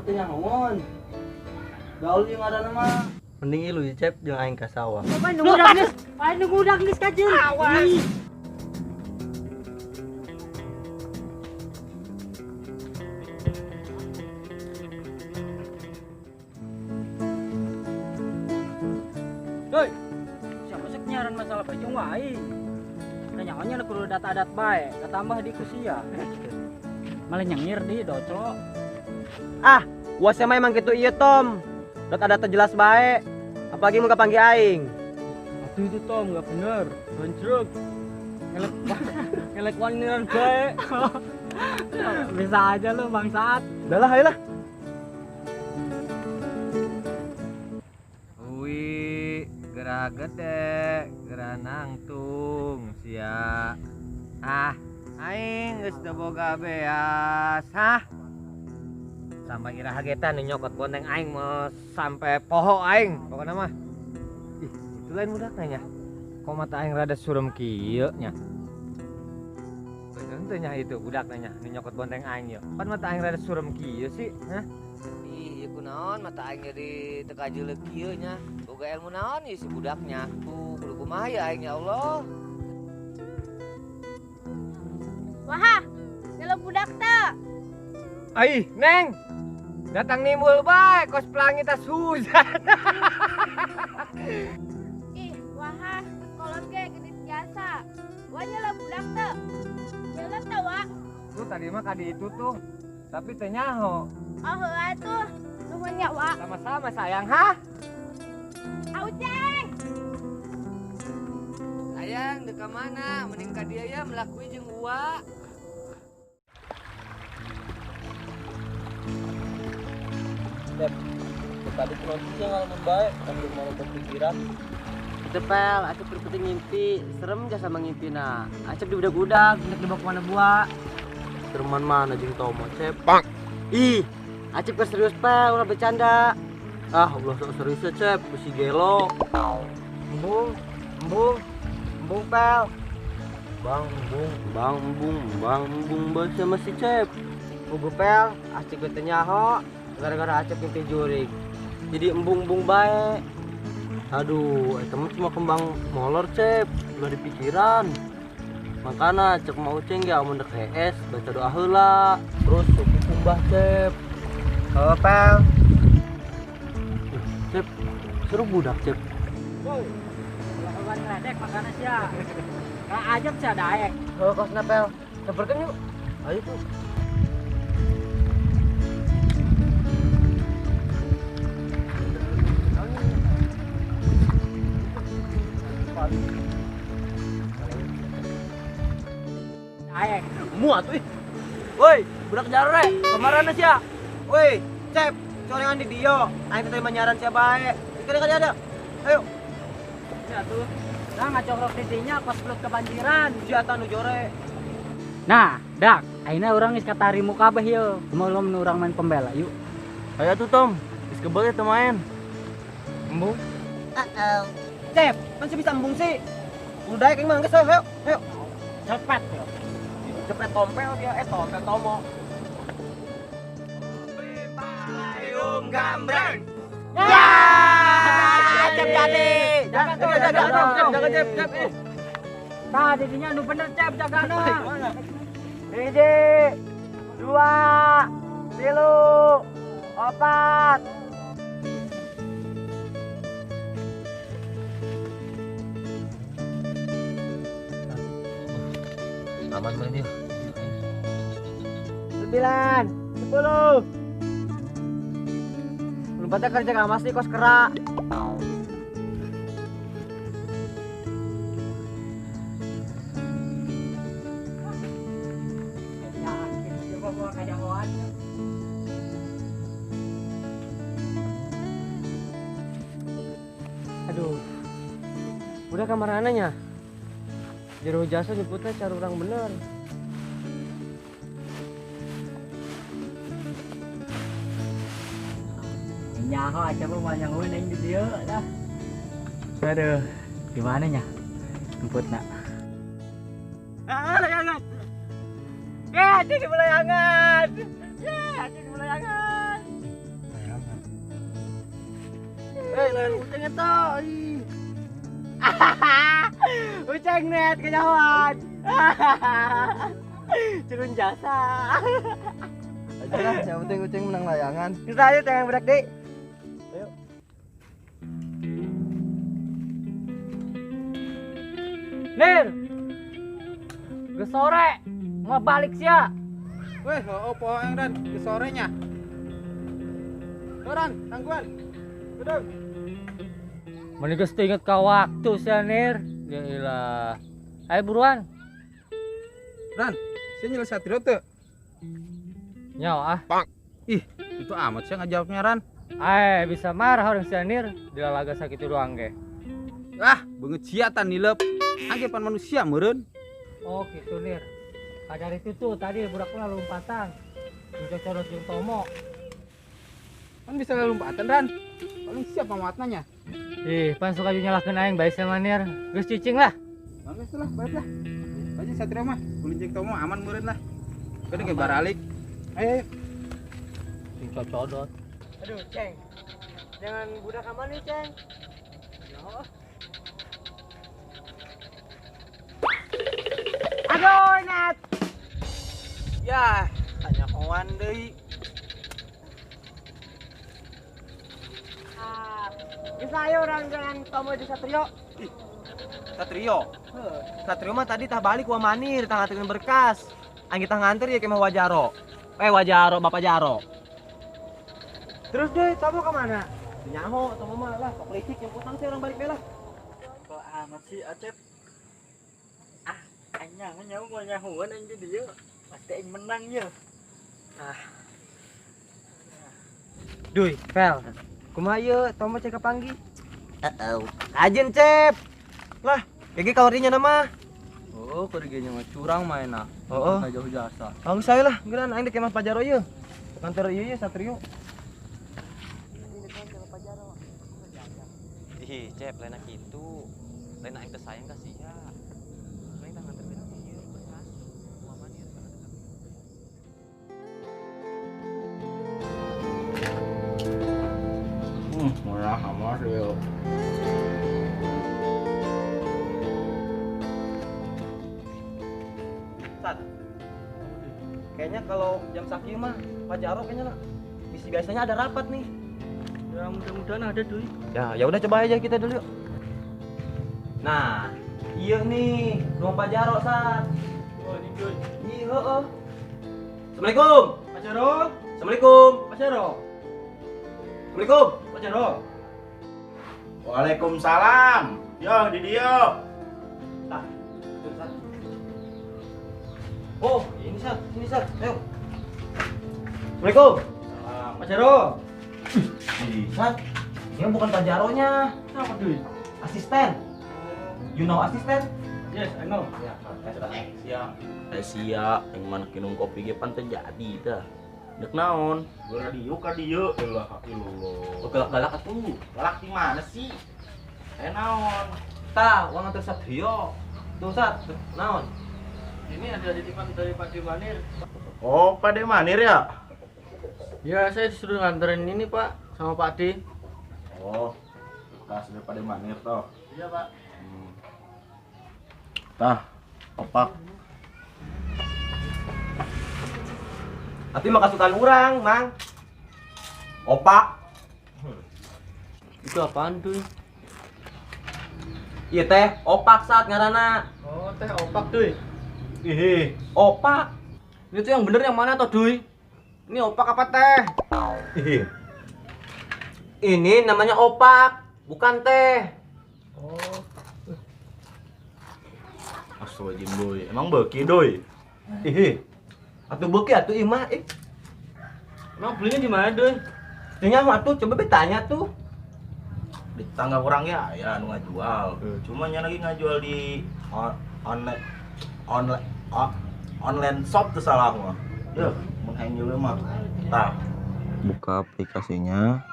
Mah teu nyahoan. Gaul ieu ngaranna mah. Mending ilu Cep jeung aing ka sawah. Aing ngudak geus kajeun. Awas. Hei, siapa sih nyaran masalah bajong wae? Nyahonya kudu data adat bae, katambah di kusia. Malah nyengir di doclo. Ah, wah mah emang gitu iya Tom. Dot adat jelas bae. Apalagi muka panggil aing. Aduh itu Tom nggak bener. Bonjrog. Ngelek ngelek waniran bae. Bisa aja lu bangsat. Udah lah, ayolah. Wih, gerah gede, gerah nangtung sia. Ah, aing geus teu boga beas, hah? Sampai iraha ge tah nu nyokot bonteng aing mau sampai poho aing pokona mah. Ih, itu lain budak nya. Kok mata aing rada surem kieu nya. Bener teu nya itu budak nya nu nyokot bonteng aing yeuh. Pan mata aing rada surem kieu sih, hah? Ih, ieu kunaon mata aing jadi teu kajeuleuh kieu nya. Boga ilmu naon ieu si budaknya. Tuh, kudu kumaha ya aing ya Allah. Wah, nyelem budak teu. Ai, Neng. Datang nimbul bae kos pelangi tas hujan. Ih, wah, kolot ge genit jasa. Wah nyelem budak teu. Nyelem teu, Wak? Tuh tadi mah kadi itu tuh. Tapi teu nyaho. Oh, heuh atuh. Nuhun ya, Wak. Sama-sama sayang, hah? Auceng. Sayang, deka mana? Mending ka dia ya melakui jeung Uwa. Cep, tadi penonton yang ngalamin baik, sambil mau berpikiran. Itu pel, Acep berpenting ngimpi, serem gak sama ngimpi nah. Acep di budak-budak, hendak dibawa kemana buah. Sereman mana jeung Tomo, Cep? Bang. Ih, Acep serius pel, ulah bercanda. Ah, ulah sok serius ya, Cep, besi gelo. Embung, embung, embung pel. Bang, embung, bang, embung, bang, embung, baca masih Cep. Ugu pel, Acep gue nyaho. Gara-gara Acep mimpi jurig. Jadi embung-embung bae. Aduh, eta mah cuma kembang molor, Cep. Ulah dipikiran. Makana cek mau uceng ge amun dek hees baca doa heula. Terus suku kumbah, Cep. Oh, pel. Cep, seru budak, Cep. Woi, ulah kawan ngeledek makana sia. Ka ajab sia daek. Heuh, kosna pel. Samperkeun yuk. Ayo tuh. Daek. Muat ih. Woi, budak jare, kemarin sia. Woi, Cep, corengan di dio. Aing teh nyaran sia bae. Ikan kali ada. Ayo. Ya tuh. Nah, ngacokrok didinya kos belut kebanjiran. Sia nu jore. Nah, dak, ayeuna urang geus katarimu kabeh yeuh. Kumaha lamun urang main pembela yuk. Ayo tuh Tom, geus kebel teu main. Embung. Uh-oh. Cep, masih bisa embung sih. Udah daek mah geus ayo, ayo. Cepet yo. Cepet tompel dia, tompel tomo. Payung gambreng. Ya! Cep jadi. Jaga, jaga, jaga, Cep, Cep. Tah, didinya nu bener Cep jagana. 1, 2, 3, 4. Aman main yuk. 9, 10. Lompatnya kerja gak masih kos kerak. Aduh, udah kamarananya. Jero jasa nyebutnya cara orang bener. Nyaho aja mah banyak aing di dieu dah. Aduh, gimana nya? Jemputna. Ah, layangan. Ya, jadi layangan. Ya, jadi layangan. Uceng eta. Ih. Uceng net kenyawan. Turun jasa. Aja lah, yang penting Uceng menang layangan. Kita ayo tangan budak dek. Ayo. Nir. Geus sore, mau balik sia. Weh, oh poho Ran, geus sorenya. Ran, tangguan. Udah. Mending geus teu inget ka waktu sia Nir. Ya ilah. Ayo buruan. Ran, sia nyelesai Satrio teu? Nyawa ah. Pak. Ih, itu amat sia ngajawabnya Ran. Bisa marah orang sia Nir, dilalaga sakitu doang ge. Ah, beungeut sia tan nilep. Angge pan manusia meureun. Oh gitu Nir. Kadar itu tuh tadi budaknya lompatan. Cocok jeung Tomo. Kan bisa lompatan Ran. Paling siap mamatnanya. Ih, pan suka nyalahkeun aing bae sama Nir. Geus cicing lah. Bagus lah, baik lah. Aja Satrio mah, ulin jeung Tomo aman meureun lah. Gede ge baralik. Ayo ayo. Sing cocodot. Aduh, Ceng. Jangan budak aman nih, Ceng. Ya. Aduh, Nat. Ya, tanya kawan deui. Ah, geus ayo urang jangan Tomo jeung Satrio. Ih, Satrio. Heuh, Satrio mah tadi tah balik wa manir, tah nganterin berkas. Aing tah nganter ya ke mah Wajaro. Wajaro, Bapak Jaro. Terus deh, Tomo ke mana? Nyaho, Tomo mah lah, kok licik yang utang sih orang balik be lah. Kok amat sih Acep? Ah, aing nyaho mau nyahoan aing di dieu. Pasti aing menang ya. Ah. Duy, Fel. Kumaha ieu Tomo cek kapanggih? Uh-oh. Kajen, Cep. Lah, kayak kawarinya nama. Oh, kerjanya mah curang maena. Oh, oh. Jauh jasa. Langsung saya lah, geura aing dek mah Pajaro ieu. Kantor ieu Satrio. Ih, Cep, lain kitu. Lain aing teh sayang ka sia. Lain tah nganterkeun ieu berkas. Kumaha manir kana dekat. Murah amat yo. Sat. Kayaknya kalau jam sakieu mah Pak Jaro kayaknya lah. Biasanya ada rapat nih. Ya mudah-mudahan ada duit. Ya, ya udah coba aja kita dulu yuk. Nah, iya nih ruang Pak Jaro, Sat. Oh, ini duit. Iya, heeh. Assalamualaikum. Pak Jaro. Assalamualaikum. Pak Jaro. Assalamualaikum. Pak Jaro. Waalaikumsalam. Yo, di dieu. Nah, tuh, Sat. Oh, ini Sat, sini Sat. Ayo. Assalamualaikum. Salam. Pak Jaro. Ih, Sat. Ini bukan Pak Jaronya. Siapa duit? Asisten. You know asisten? Yes, I know. Ya, siap. Sia, yang mana minum kopi ge pan teu jadi tah. Dek naon? Gua radio ka dieu. Elah, ilallah. Galak-galak atuh. Galak di mana sih? Naon? Tah, uang antar Satrio. Tuh, Sat, naon? Ini ada titipan dari Pak De Manir. Oh, Pak De Manir ya? Ya, saya disuruh nganterin ini, Pak, sama Pak De. Oh, bekas dari Pak De Manir toh. Iya, Pak. Tah, opak. Tapi mah kasukan urang, Mang. Opak. Itu apaan tuh? Iya teh, opak saat ngaranna. Oh, teh opak tuh. Ih, opak. Ini tuh yang bener yang mana toh, Duy? Ini opak apa teh? Ih. Ini namanya opak, bukan teh. Oh. Astagfirullahaladzim, Duy. Emang beuki, Duy? Ih. Atuh beuki atuh ieu mah, ih. Emang belinya di mana, Duy? Tinggal atuh coba betanya tuh. Di tetangga orang ya, ya anu ngajual. Cuma nya lagi ngajual di online shop tuh salah mah. Duh, mun hayang nyeuleuh mah. Tah. Buka aplikasinya,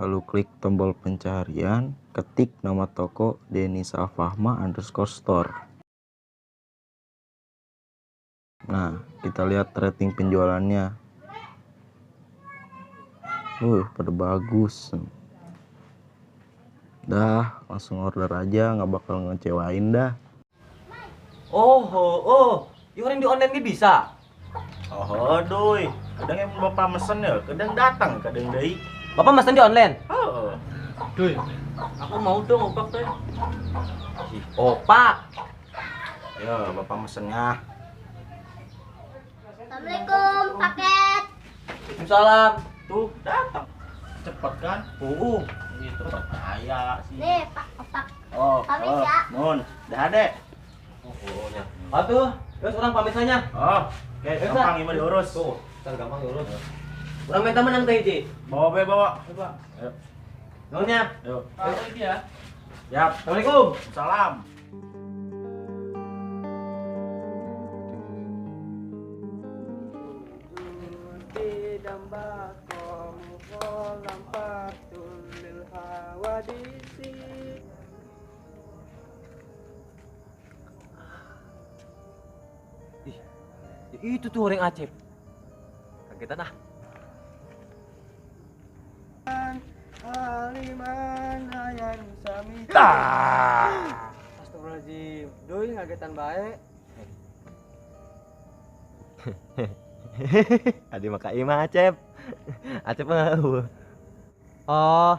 lalu klik tombol pencarian, ketik nama toko Denisa Fahma _store. Nah, kita lihat rating penjualannya. Pada bagus. Dah, langsung order aja, nggak bakal ngecewain dah. Oh, oh, oh. Ieu orang di online ge bisa. Oh, doi. Kadang yang bapak mesen ya, kadang datang, kadang deui. Bapak mesen di online? Heeh. Doi, aku mau dong opak teh. Ih, opak. Ya, bapak mesennya. Assalamualaikum, paket. Waalaikumsalam. Tuh, datang. Cepet kan? Itu percaya sih. Nih, Pak, opak. Oh, pamit oh, ya. Nun, dah adek. Oh, ya. Atuh, terus orang pamit saja. Oh, oke, gampang ini diurus. Tuh, ntar gampang diurus. Orang minta menang teh hiji. Bawa be, bawa. Coba. Ayo. Nunnya. Ayo. Pamit ya. Siap. Assalamualaikum. Salam. Ih, itu tuh orang Acep. Kagetan ah. Astagfirullahaladzim. Doi ngagetan bae. Adi maka imah Acep. Acep mah eueuh. Oh,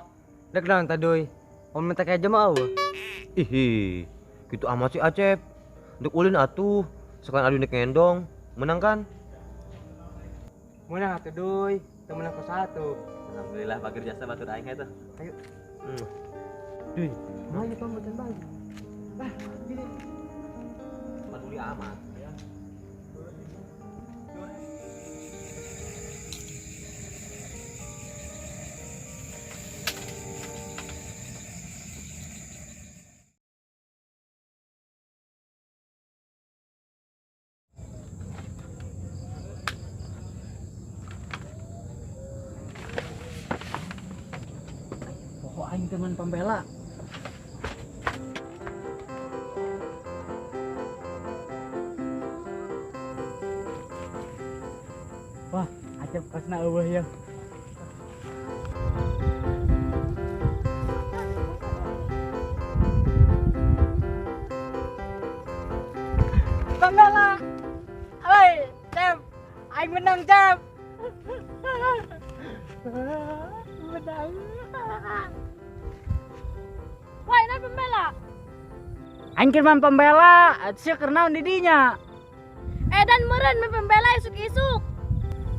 dek naon tah Doi? Om minta kejo mah eueuh. Ih, gitu amat sih Acep. Dek ulin atuh. Sekalian adu nek ngendong, menang kan? Menang atuh Doi, teu menang ku satu. Alhamdulillah bageur jasa batur aing eta. Ayo. Doi, mau ieu pambutan bae. Lah, gini. Peduli amat. Pokok aing teman pembela. Wah, Acep kosna eueuh ya. Pembela. Hei, Cep. Aing menang, Cep. Menang. Wah, ini pembela. Aing keur pembela, sia keur naon di dinya? Edan meureun meh pembela isuk-isuk.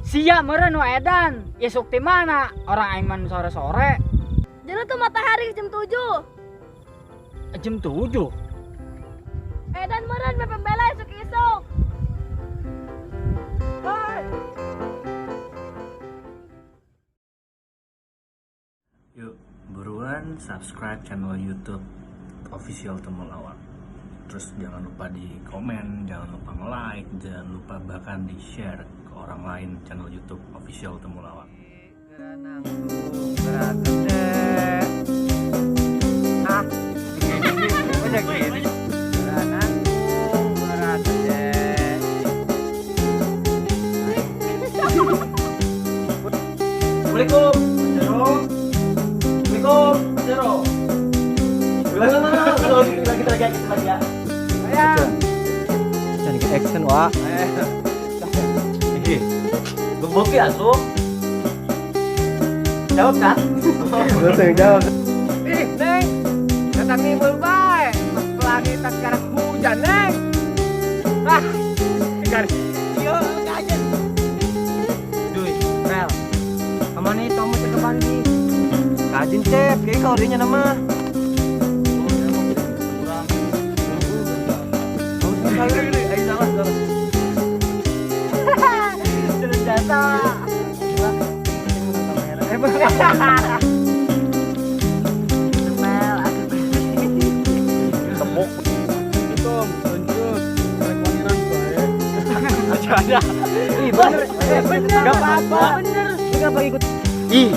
Sia meureun wa edan. Isuk ti mana? Orang aing mah sore-sore. Jadi tuh matahari jam 7. Jam 7? Edan meureun meh pembela isuk-isuk. Hai. Yuk, buruan subscribe channel YouTube official Temulawak. Terus jangan lupa di komen, jangan lupa nge-like, jangan lupa bahkan di share ke orang lain channel YouTube official Temulawak. Assalamualaikum. Assalamualaikum. Jero. Lagi ya. Jangan get action, wah. Gebuk ya, su. Jawab kan? Terus yang jawab. Ih, Neng. Datang nimbul bae. Mas pelangi tak sekarang hujan, Neng. Ah, garis. Yo, kaget. Doi, Mel. Kemana itu kamu cek bandi? Kajin, Cep. Kayaknya kalau dinya nama. Ayo salah, salah. Terus jasa. Tepuk. Itu lanjut. Rek wangiran bae. Ada. Ih, bener. Bener. Gak apa-apa. Bener. Lu kenapa ikut? Ih,